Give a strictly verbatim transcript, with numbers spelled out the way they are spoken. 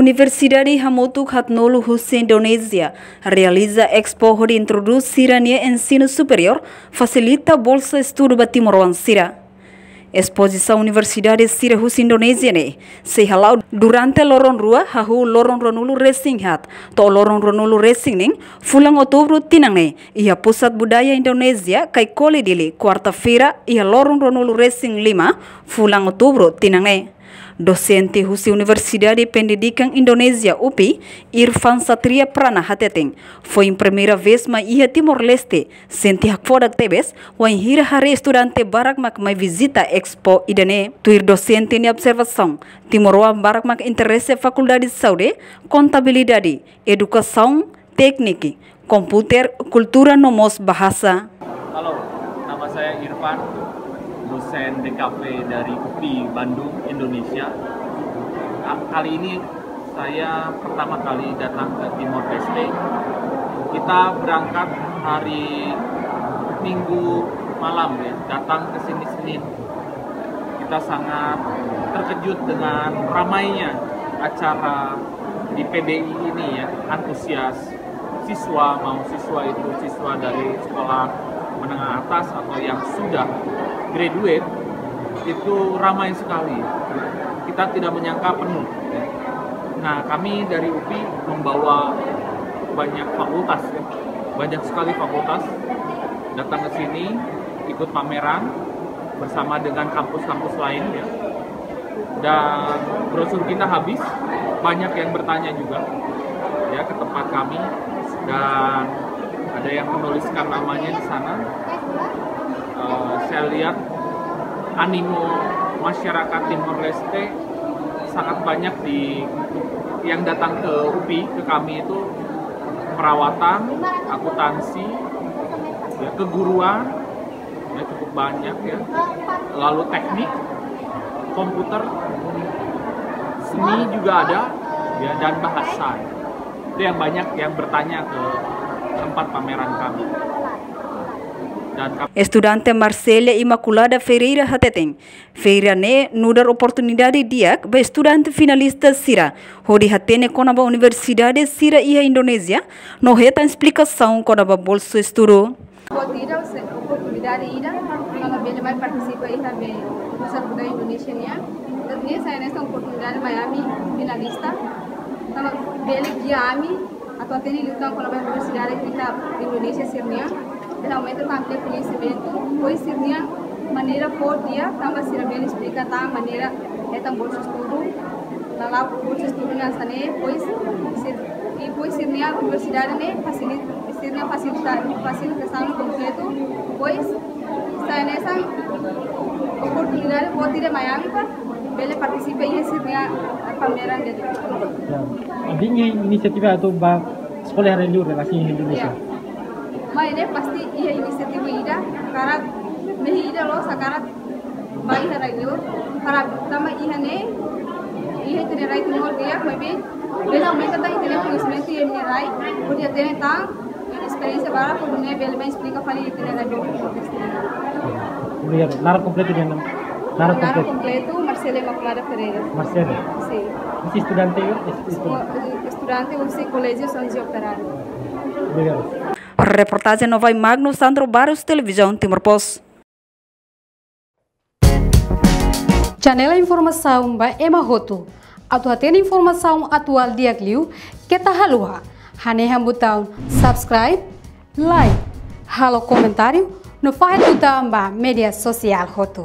Universidade hamutuk haatnulu husi Indonézia realiza expo hodi introdús sira-nia ensinu superiór, fasilita bolsa estudu ba timoroan sira. Espozisaun universidade sira husi Indonézia ne'e sei hala'o durante loron rua, hahú loron ruanulu-resin-haat to'o loron ruanulu-resin-neen fulan Outubru tinan ne'e, iha Pusat Budaya Indonézia, Kaikoli, Dili, kuarta-feira, iha loron ruanulu-resin-lima fulan Outubru tinan ne'e. Dosente husi Universidade Pendidikan Indonézia, UPI, Irfan Satria Prana hateten, foin primeira vez mai iha Timor-Leste, sente hakfodak tebes wainhira haree estudante barak mak mai vizita expo ida-ne'e. Tuir dosente nia observasaun, timoroan barak mak interese Fakuldade Saúde, Kontabilidade, Edukasaun, Téknika, Komputer, Kultura no mós Bahasa. Halo, nama saya Irfan, dosen D K P dari UPI Bandung, Indonesia. Ka-, kali ini saya pertama kali datang ke Timor Leste. Kita berangkat hari Minggu malam ya, datang ke sini Senin. Kita sangat terkejut dengan ramainya acara di P B I ini ya, antusias siswa, mau siswa itu siswa dari sekolah menengah atas atau yang sudah graduate, itu ramai sekali. Kita tidak menyangka penuh. Nah, kami dari UPI membawa banyak fakultas, ya. Banyak sekali fakultas datang ke sini, ikut pameran bersama dengan kampus-kampus lain, ya. Dan brosur kita habis, banyak yang bertanya juga, ya, ke tempat kami, dan ada yang menuliskan namanya di sana. Eh, saya lihat animo masyarakat Timor Leste sangat banyak di, yang datang ke UPI, ke kami itu perawatan, akuntansi, ya, keguruan, ya, cukup banyak, ya. Lalu teknik, komputer, seni juga ada, ya, dan bahasa. Itu yang banyak yang bertanya ke tempat pameran kami. Dan kami Estudante Marcela Imaculada Ferreira hateten, feira ne'e nu'udar oportunidade di'ak ba estudante finalista sira hodi hatene kona-ba universidade sira iha Indonézia no hetan esplikasaun kona-ba bolsa estudu. Buat ida, se-, oportunidade ida, ha'u bele mai partisipa iha be Pusat Budaya Indonesia nian. Ne'e sai hanesan oportunidade mai ami finalista. Ha'u bele gia ami atu hatene liután kona-ba universidade ita Indonézia sira-nian. Realmente tanba koñesimentu, pois sira-nia maneira forte ya, tanba sira bele esplika tan maneira hetan bolsa estudu, lala'ok bolsa estudu hanesan ne'e, pois sir-, i pois sira-nia universidade ne'e fasilita, sira-nia fasilita, fasilitasaun kompletu, pois sai hanesan oportunidade boot ida mai ami para bele partisipa iha sira-nia pameran de'it. Ya. Abin inisiativa atu ba eskola iha rai-liur relasi Indonézia. Ya. Maibé pasti iha inisiativa ida, hakarak, mehi ida loos hakarak ba iha rai-liur, hakarak tanba iha ne'e, iha ita-nia rai Timor di'ak, maibé bele aumenta tan ita-nia koñesimentu iha ita-nia rai, hodi hatene tan esperiénsia barak, hodi nune'e bele mai esplika fali iha ita-nia rai Timor-Leste. Obrigadu. Naran kompletu dehan? Naran kompletu? Naran kompletu, Marcela Imaculada Ferreira. Marcela? Sin. Husi estudante, es-, estu- Estu-, estudante husi Colégio São José Operário. Obrigadu. Reportajen Novai Magno, Sandro Barros, Televizaun Timor Post. Janela informasaun ba ema hotu. Atu hatene informasaun atuál di'ak liu, keta haluha hanehan butaun subscribe, like, halo komentáriu, no fahe tutan ba média sosiál hotu.